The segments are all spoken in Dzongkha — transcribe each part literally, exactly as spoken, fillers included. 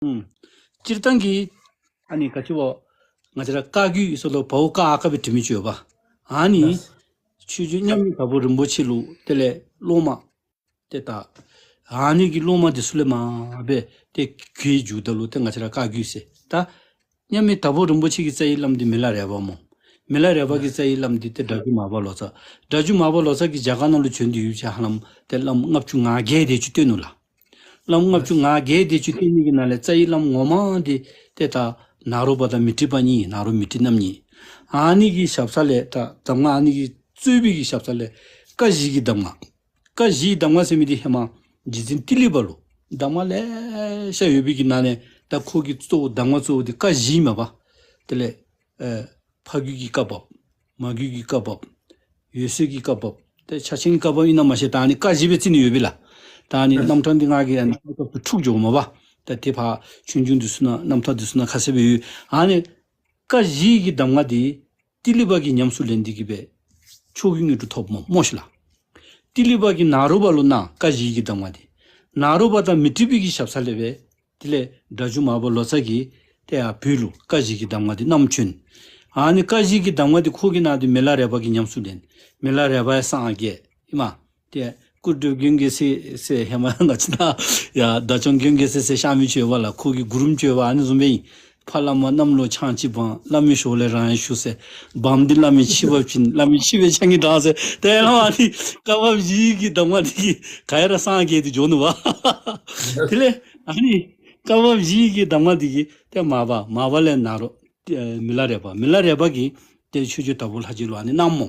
ཨུམ། སྤྱིར་བཏང་གི་ཨ་ནི་ག་ཅི་བ་ང་བཅས་ར་བཀའ་བརྒྱུད་ཟེར་ལོ་བའོ་ཀ་ཨ་ཀ་སྦེ་འབྲི་མི་ཅིག་ཡོདཔ། ཨ་ནི་ལགས། ཆོས་རྗེ་མཉམ་མེད་དྭགས་པོ་རིན་པོ་ཆེ་ལུ་དེ་ལས་སློབ་མ་ཏེ་ད་ཨ་ནི་གི་སློབ་མ་འདི་ཚུ་ལས་མར་སྦེ་ཏེ་བརྒྱུད་འགྱོཝ་ད་ལུ་ཏེ་ང་བཅས་ར་བཀའ་བརྒྱུད་ཟེར། ད་མཉམ་མེད་དྭགས་པོ་རིན་པོ་ཆེ་གི་རྩ་བའི་བླམ་འདི་མི་ལ་རས་པ་སྨོ། མི་ལ་རས་པ་གི་རྩ་བའི་བླམ་འདི་ཏེ་སྒྲ་སྒྱུར་མར་པ་ལོ་ཙཱ། སྒྲ་སྒྱུར་མར་པ་ལོ་ཙཱ་གིས་རྒྱ་གར་ནང་ལུ་བྱོན་ཏེ་ཡུལ་ཅིག་ཧ་ལམ་ཏེ་བླམ་ལྔ་བཅུ་ང་བརྒྱད་དེ་ཅིག་བསྟེན་ནུག་ལགས། བླམ་ལྔ་བཅུ་ང་བརྒྱད་དེ་ཅིག་བསྟེན་ནི་གི་ནང་ལས་རྩ་བའི་བླམ་ངོ་མ་འདི་ཏེ་ད་ནཱ་རོ་པ་དང་མཻ་ཏྲི་པ་གཉིས། ནཱ་རོ་མཻ་ཏྲི་རྣམ་གཉིས། ཨ་ནི་གི་ཞབས་ས་ལས་ད་གདམས་ངག་ཨ་ནི་གིས་གཙོས་པའི་གི་ཞབས་ས་ལས་བཀའ་བཞི་གི་གདམས་ངག། བཀའ་བཞིའི་གདམས་ངག་ཟེར་མི་འདི་ཧེ་མ་རྗེ་བཙུན་ཏི་ལི་པ་ལུ་གདམས་ངག་ལེ་ཤ་ཡོད་པའི་གི་ནང་ནས་ད་ཁོ་གི་གཙོ་བོ་གདམས་ངག་གཙོ་བོ་འདི་བཀའ་བཞི་མས་པ། དེ་ལས་ཨེ་ཕ་རྒྱུད་ཀྱི་བཀའ་བབས། མ་རྒྱུད་ཀྱི་བཀའ་བབས། འོད་གསལ་གྱི་བཀའ་བབས། ཏེ་ཕྱག་ཆེན་གྱི་བཀའ་བབས་ཨིན་ན་མ་ཤེས། ད་ཨ་ནི་བཀའ་བཞི་སྦེ་རྩིས་ནི་ཡོད་པས་ལགས། ད་ཨ་ནི་རྣམ་གྲངས་འདི་ང་གིས་ཨ་ནི་སྐབས་སུ་འཁྲུགས་འགྱོཝ་མས་པ། ད་དེ་ཕར་ཆོས་འབྱུང་འདི་ཚུ་ནང་རྣམ་ཐར་འདི་ཚུ་ནང་ཁ་གསལ་སྦེ་ཡོད། ཨ་ནི་བཀའ་བཞི་གི་གདམས་ངག་འདི་ཏི་ལི་པ་གིས་ཉམས་སུ་ལེན་ཏེ་གི་སྦེ་མཆོག་གི་དངོས་གྲུབ་ཐོབ་སྨོ་སྨོ་ཤིག་ལགས། ཏི་ལི་པ་གིས་ནཱ་རོ་པ་ལུ་གནང་བཀའ་བཞི་གི་གདམས་ངག་འདི། ནཱ་རོ་པ་དང་མཻ་ཏྲི་པའི་གི་ཞབས་ས་ལས་སྦེ་དེ་ལས་སྒྲ་སྒྱུར་མར་པ་ལོ་ཙཱ་གིས་ཏེ་ཡར་བོད་ལུ་བཀའ་བཞི་གི་གདམས་ངག་འདི་བསྣམས་བྱོན། ཨ་ནི་བཀའ་བཞི་གི་གདམས་ངག་འདི་ཁོ་གིས་གནང་སྟེ་མི་ལ་རས་པ་གིས་ཉམས་སུ་ལེན། མི་ལ་རས་པ་ཡང་སངས་རྒྱས་ཨིན་མས། ཏེ་སྐུ་བགྲེས་མགོན་རྒྱལ་མཚན་ཟེར་ཧེ་མ་ང་བཅས་ནཱ་ཡ་བདག་སྐྱོང་མགོན་རྒྱལ་མཚན་ཟེར་གཤགས་མི་ཅིག་ཡོད་པས་ལགས། ཁོ་གི་མགུར་རམ་ཅིག་ཡོད་པས། ཨ་ནི་བཟུམ་སྦེ་ཨིན། ཕ་བླ་མ་རྣམས་ལུ་ཆང་ཅིག་སྦང་། བླ་མའི་ཞོར་ལས་རང་ཡང་ཞུ་ཟེར། སྦངམ་འདི་བླ་མའི་འཆི་བ་བྱིན། བླ་མའི་འཆི་བས་ཕྱག་གཉིས་བྲང་ཟེར། ཏེ་ལགས་ཨ་ནི་བཀའ་བབས་བཞི་གི་གདམས་ངག་འདི་གིས་ག་ར་སངས་རྒྱས་ཏེ་འགྱོ་ནུག་པ། དེ་ལས་ཨ་ནི་བཀའ་བབས་བཞི་གི་གདམས་ངག་འདི་གིས་ཏེ་མར་པ། མར་པ་ལས་ནཱ་རོ། ཏེ་མི་ལ་རས་པ། མི་ལ་རས་པ་གིས་ཏེ་ཆོས་རྗེ་དྭགས་པོ་ལྷ་རྗེ་ལུ་ཨ་ནི་གནངམ་སྨོ།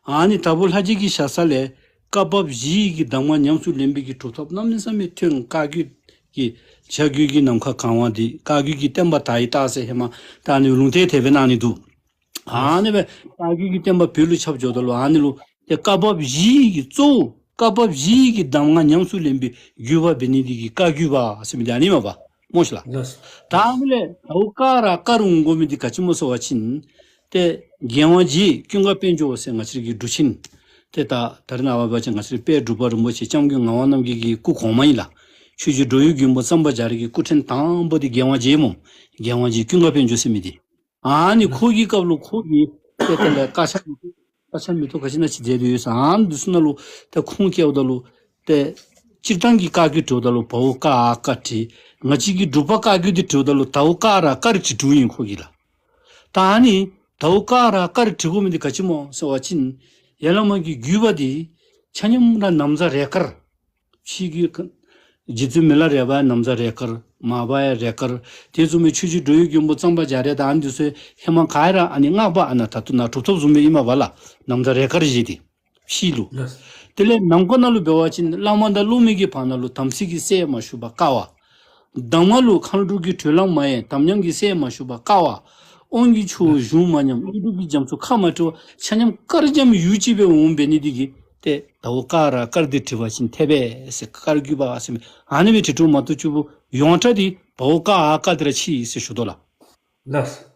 ཨ་ནི་དྭགས་པོ་ལྷ་རྗེ་གི་ཞབས་ས་ལས་བཀའ་བབས་བཞི་གི་གདམས་ངག་ཉམས་སུ་ལེན་པའི་གི་གྲུབ་ཐོབ་གནམ་མེད་ས་མེད་ཐོན། བཀའ་བརྒྱུད་ཀྱི་བྱ་རྒྱུད་ཀྱི་ནམ་མཁའ་གང་བ་འདི། བཀའ་བརྒྱུད་ཀྱི་བསྟན་པ་དར་བའི་རྟགས་ཟེར་ཧེ་མ་ད་ཨ་ནི་ལུང་བསྟན་དེ་སྦེ་གནང་ནི་འདུག། ཨ་ནི་སྦེ་བཀའ་བརྒྱུད་ཀྱི་བསྟན་པ་བོད་ལུ་ཁྱབ་འགྱོཝ་ད་ལུ་ཨ་ནི་ལུ་ཏེ་བཀའ་བབས་བཞི་གི་གཙོ་བོ་བཀའ་བབས་བཞི་གི་གདམས་ངག་ཉམས་སུ་ལེན་པའི་བརྒྱུད་པ་འབད་ནི་འདི་གིས་བཀའ་བརྒྱུད་པ་ཟེར་མི་འདི་ཨ་ནི་མས་པ། སྨོ་ཤིག་ལགས། ལགས། ད་ཨ་ནི་ལས་དྭ་བོ་ཀ་ར་ཀ་རུ་འོང་དགོ་མི་འདི་ག་ཅི་སྨོ་ཟེར་བ་ཅིན་ཏེ་རྒྱལ་དབང་རྗེ་ཀུན་དགའ་དཔལ་འབྱོར་ཟེར་ང་བཅས་ར་གི་འབྲུག་ཆེན། ཏེ་ད་ད་རེས་ནངས་པ་འབད་བ་ཅིན་ང་བཅས་ར་དཔལ་འབྲུག་པ་རིན་པོ་ཆེ་སྐྱབས་མགོན་ངག་དབང་རྣམ་རྒྱལ་གྱི་སྐུ་གོང་མ་ཨིན་ལགས། ཆོས་རྗེ་འགྲོ་བའི་མགོན་པོ་གཙང་པ་རྒྱ་རས་ཀྱི་སྐུ་ཕྲེང་དང་པོ་འདི་རྒྱལ་དབང་རྗེ་སྨོ། རྒྱལ་དབང་རྗེ་ཀུན་དགའ་དཔལ་འབྱོར་ཟེར་མི་འདི། ཨ་ནི་ཁོ་གི་སྐབས་ལུ་ཁོ་གིས་ཏེ་དེ་ལས་དཀར་ཆག་དཀར་ཆག་མེ་ཏོག་ག་ཅི་ཨིན་ན་ཅིག་མཛད་དེ་ཡོད་ཟེར། ཨ་ནི་འདི་ཚུ་ནང་ལུ་ཏེ་ཁུངས་བཀལཝ་ད་ལུ་ཏེ་སྤྱིར་བཏང་གི་བཀའ་བརྒྱུད་བྲིཝ་ད་ལུ་བའོ་ཀ་ཨ་ཀ་བྲིས། ང་བཅས་ཀྱི་འབྲུག་པ་བཀའ་བརྒྱུད་འདི་བྲིཝ་ད་ལུ་དྭ་བོ་ཀ་ར་ཀ་ར་བྲིས་བྲིསཝ་ཨིན་ཁོ་གིས་ལགས། ད་ཨ་ནི་དྭ་བོ་ཀ་ར་ཀ་ར་བྲིས་དགོ་མི་འདི་ག་ཅི་སྨོ་ཟེར་བ་ཅིན་ཡ་བླ་མ་གི་བརྒྱུད་པ་འདི་ཆ་མཉམ་ར་ན་བཟའ་རས་དཀར། ཕྱི་གི་ཁ་རྗེ་བཙུན་མི་ལ་རས་པ་ཡང་ན་བཟའ་རས་དཀར། མར་པ་ཡང་རས་དཀར། དེ་བཟུམ་སྦེ་ཆོས་རྗེ་འགྲོ་བའི་མགོན་པོ་གཙང་པ་རྒྱ་རས་དང་ཨ་ནི་འདི་ཚུ་ཧེ་མ་ག་ར་ཨ་ནི་སྔགས་པ་ཨ་ནཱ་ད་ལྟོ་ནཱ་གྲུབ་ཐོབ་བཟུམ་སྦེ་ཨིན་མས་པ་ལགས། ན་བཟའ་རས་དཀར་བཞེས་ཏེ་ཕྱི་ལུ། ལགས། དེ་ལས་ནང་འཁོད་ནང་ལུ་འབད་བ་ཅིན་བླ་མ་དང་སློབ་མའི་གི་བར་ན་ལུ་དམ་ཚིག་གི་སྲས་མ་ཞུགས་པར་དཀའ་བ། གདམས་ངག་ལུ་མཁའ་འགྲོ་གི་དྲོད་རླངས་མ་ཡལ་དམ་ཉམས་ཀྱི་སྲས་མ་ཞུགས་པར་དཀའ་བ། དབང་གི་ཆུ་བོ་གཞུང་མ་ཉམས་དངོས་གྲུབ་ཀྱི་རྒྱ་མཚོ་ཁ་མ་བྲི་བར་ཆ་མཉམ་དཀར་འཇམ་ཡུག་གཅིག་སྦེ་འོང་འབད་ནི་འདི་གིས་ཏེ་དྭ་བོ་ཀ་ར་དཀར་འདི་བྲི་བ་ཅིན་འཐད་པས་ཟེར་བཀའ་བརྒྱུད་པ་ཟེར་མི་ཨ་ནི་སྦེ་བྲི་བྲིཝ་མ་གཏོགས་སྤྱི་བོ་ཡོངས་གྲགས་འདི་དྭ་བོ་ཀ་ཨ་ཀ་འདི་ར་ཅིག་ཟེར་ཞུ་དོ་ལགས། ལགས།